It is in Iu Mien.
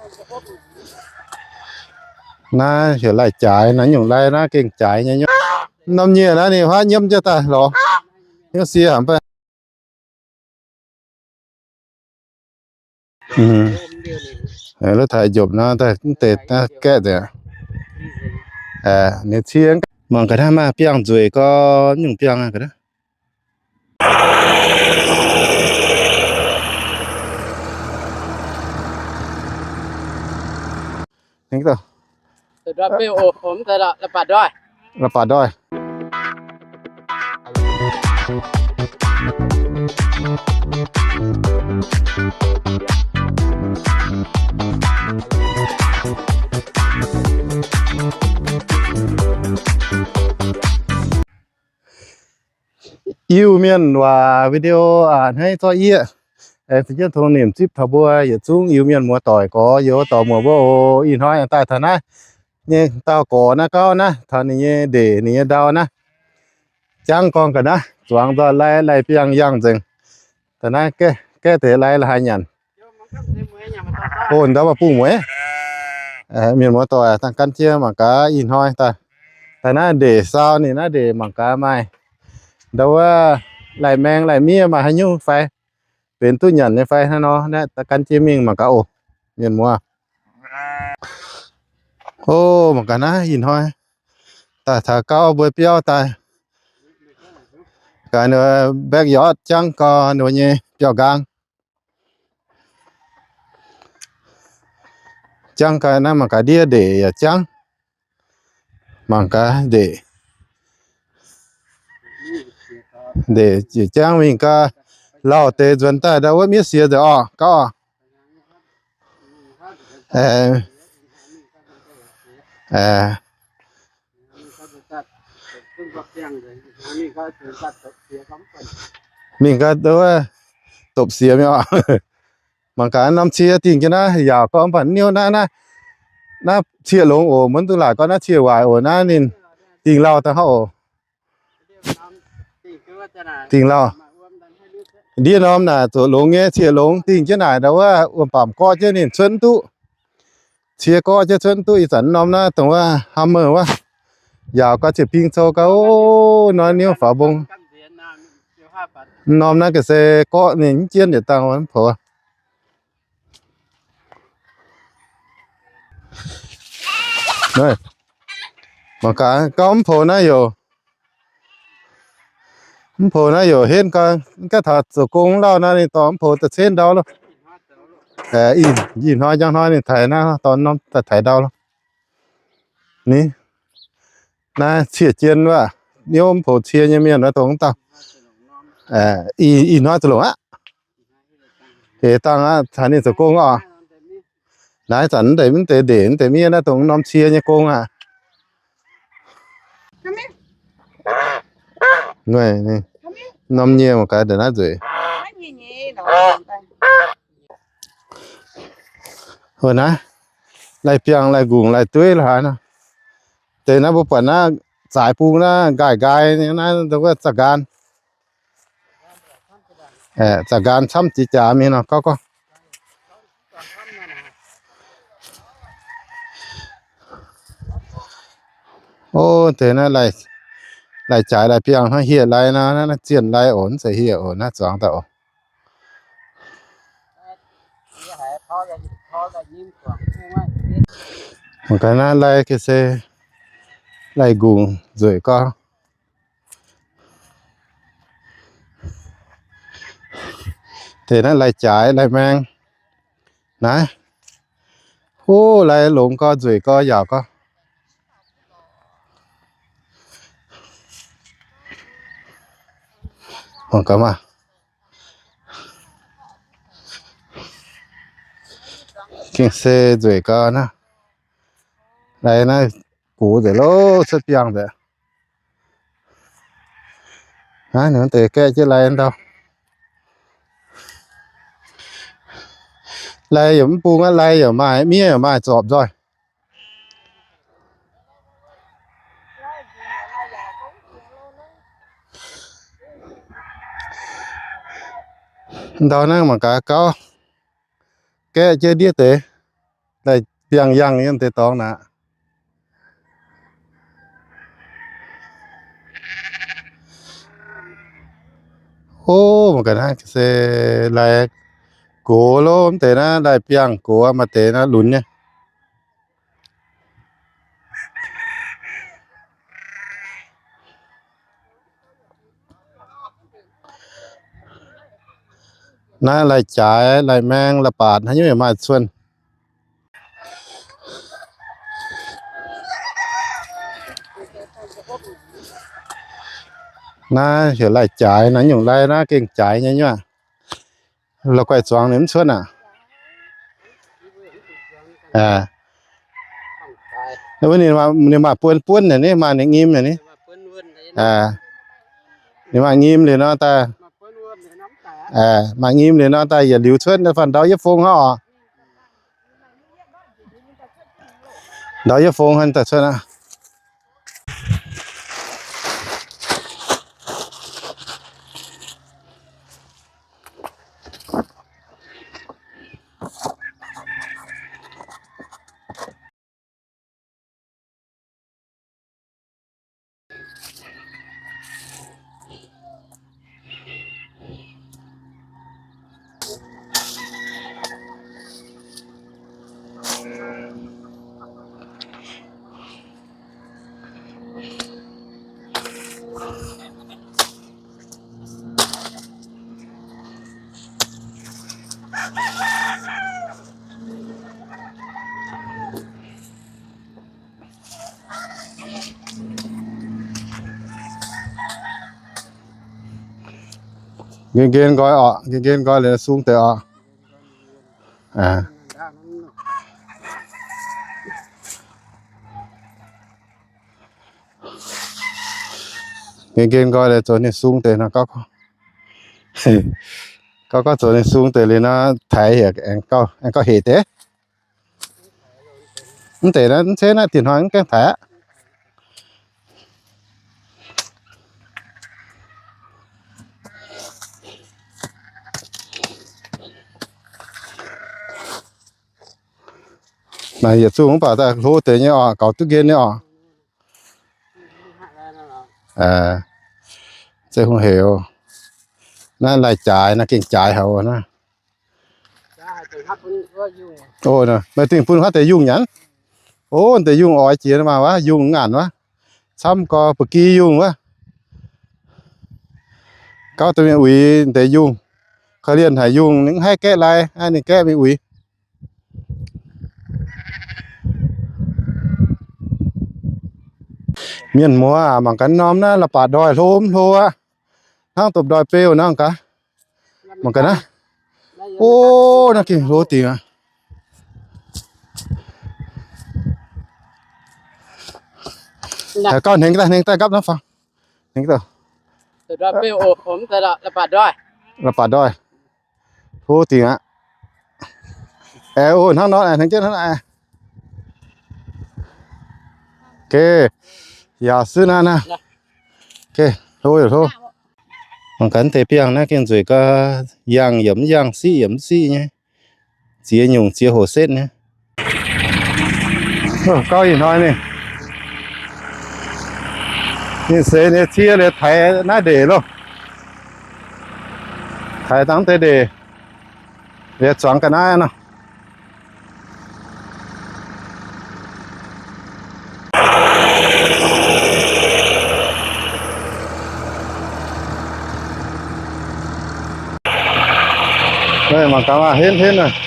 Naaiv heuc lai-jaaix, naaiv nyungc lai naaiv gengh jaaix nyei nyuv. Norm nyieh naaiv ninh huaav nyiemv jienv daaih lorz. Hnyouv sie haic mv baac. Lov taaix njopc nor, mv deix gaeqv nzengc. Ninh cie mangc gaax naaiv maaih biangh nzueic gorx, nyungc biangh aqv. La'baac ndoih. Iu-Mienh waac video a'hneiv zorqv yieqv. Aengx se jienv tongx nimc zipv taux mbuo yietc zungv Iu-Mienh muoz-doic gorx youz dorc muoc mbuo oc. Ih hnoi aengx daaih taux naaiv nyei ndau-gorx naaiv gauv naaiv, taux ninh nyei ndeic, ninh nyei ndau naaiv. Jangv gorngv ga'naaiv zuangx nzoih lai, lai biangh yangh nzengc. Da'naaiv gaeqv deix lai la'haaix nyanc. O, ndau maaih bung mueiz. Mienh muoz-doic dangh gan jienv mangc gaax ih hnoi daaih. Daaih naaiv ndeic saau ninh naaiv ndeic mangc gaax maaih ndau wuov lai-maeng lai-miev maaih haaix nyungc fai, benx duqv nyanc nyei fai hnangv nor, daaih gan jienv mingh mangc gaax oc. Mienh muoz, o, mangc gaax naaiv ih hnoi daaih taux gauv mbuo biauv daaih. Gaax ninh backyard jangv gau ninh nyei biauv-nqaang. Jangv gau naaiv mangc gaax ndiev ndeic yaac jangv. Mangc gaax ndeic, ndeic jangv mingh gau, lauh deix nzuonx daaih ndau wuov miev siex nzengc orqc, gauv orqc. Mingh gau, dopc siex mi'aqv. Mangc gaax norm cie dingh jienv naaiv yaauc gorngv mv baac niouv naaiv, naaiv, naaiv cie longx oc, mv duqv laaic gorngv naaiv cie waaic oc. Naaiv ninh dingh lauh daaih hnangv oc. Dingh lauh. Ndiev norm naaic zoqc longx nyei, cie longx dingh jienv naaic ndau wuov wuom-bamc gorqv jienv ninh cuotv mv duqv. Cie gorqv jienv cuotv mv duqv. Ih zanc norm naaiv dongh wuov hammer wuov, yaauc gau ziepc bing cou gau, o, norm niouv faaux mbong. Norm naaiv ga'se gorqv ninh mv jienv yietc dangh mv poux. Mangc gaax gauv mv poux naaiv yaac, mv poux naaiv yaac henv gau. Gaav taux zoux gong lauh naaiv ninh dorh mv poux da'cenv ndau loh. Ih hnoi njang hnoi ninh taaix naaiv dorh norm daaih taaix ndau loh. Ni, naaiv cie jien wuov, niouv mv poux cie nyei mienh wuov dongh mv dauh. Ih hnoi zuqc longc aqv. Heuc dangh aqv, caux ninh zoux gong oc. Naaiv zanc mv deix, mv deix ndeic, mv deix miev naaiv dongh norm cie nyei gong aqv. Norm nyieh mangc gaax ndongc naaiv nzueic. Naaiv lai-biangh lai-nqungc lai-dueiv la'haaix nor. Deix naaiv mbuo buatc naaiv zaaix bung naaiv nqaai nqaai naaiv, wuov za'nqaan. Za'nqaan camv jiex jaax mingh nor, gorngv gorngv. O, deix naaiv lai-jaaix lai-biangh hnangv, hieh lai nor, naaiv zienh lai oc, mv zeiz hieh oc, naaiv zuangx daaih oc. Mangc gaax naaiv lai ga'se lai-nqungc nzueic gorx. Deix naaiv lai-jaaix lai-maeng naaiv. O, lai longx gorx, nzueic gorx, yaauc gorx. Mangc gaax maah. Gengh se nzueic gau naaiv. Lai naaiv gox nzengc loh, cuotv biangh nzengc. Naaiv ninh deix gaeqv jienv lai ndau. Lai yaac mv bung aqv, lai yaac maaih, miev yaac maaih zorpc nzoih. Ndau naaiv mangc gaax gauv, gaeqv jienv ndiev deix. Lai-biangh yangh nyei deix dorngx naaic. O, mangc gaax naaiv se lai gox lo, mv deix naaiv lai-biangh gox, maaih deix naaiv lunx nyei. Naaiv lai-jaaix, lai-maeng, lai-baac haaix nyungc yaac maaih cuotv. Naaiv heuc lai-jaaix, naaiv nyungc lai naaiv gengh jaaix nyei nyuoqc. La'guaih zuangx ninh mv cuotv aac. Wuov ninh maaih buonv buonv naaic ni, maaih ninh nyim naaic ni. Ninh maaih nyim liuz nor daaih, maaih nyim liuz nor daaih yietc liuz cuotv, fanh ndau yietv fong hnangv oc. Ndau yietv fong hnangv daaih cuotv aqv. Nqen nqen nqoi oc, nqen nqen nqoi liuz sung deix oc. Nqen nqen nqoi liuz zoux ninh sung deix nor, gauh gorngv zoux ninh sung deix liuz nor, taaix heuc aengx gauh hec deix. Mv deix naaiv mv ceix naaiv dinh hnoi mv gaengh taaix aqv. Naaiv yietc zungh mv baac daaih hlo deix nyei oc, gaux duqv nqen nyei oc. Zeiv hungh heuc. Naaiv lai-jaaix naaiv gengh jaaix haic wuov naaiv. O, meih dingh bun huaav deix yungh nyanc. O, deix yungh oix jiex maah wuov, yungh ngaanc wuov. Camv gorx ba'gi yungh wuov. Gauv deix mingh uix deix yungh. Korv-lienh haic yungh ninh mv haih gaeqv lai, ninh gaeqv mingh uix. Mienh muoz mangc gaax norm naaiv la'baac ndoih hlo mv hlo aqv. Hnangv dopc ndoih beu nangv gaax. Mangc gaax naaiv. O, naaiv gengh hlo dingc aqv. Gauh hnengx daaih, hnengx daaih nqapv norm fangx. Hnengx daaih. La'baac ndoih. Hlo dingc aqv. Aengx o hnangv nor, hnengx jienv hnangv naaiv. Yaac suiv naaiv naaiv. Hlo yaac hlo. Mangc gaax deix biangh naaiv gengh nzueic gau, yangh yaac mv yangh, siqv yaac mv siqv nyei. Ziex nyungc ziex hoc setv nyei. Gauh ih hnoi ninh, ninh seix ninh cie liuz taaix naaiv ndeic loh. Taaix dangh deix ndeic, liuz zuangx ga'naaiv nor. Mangc gaax maah, henv henv naaiv.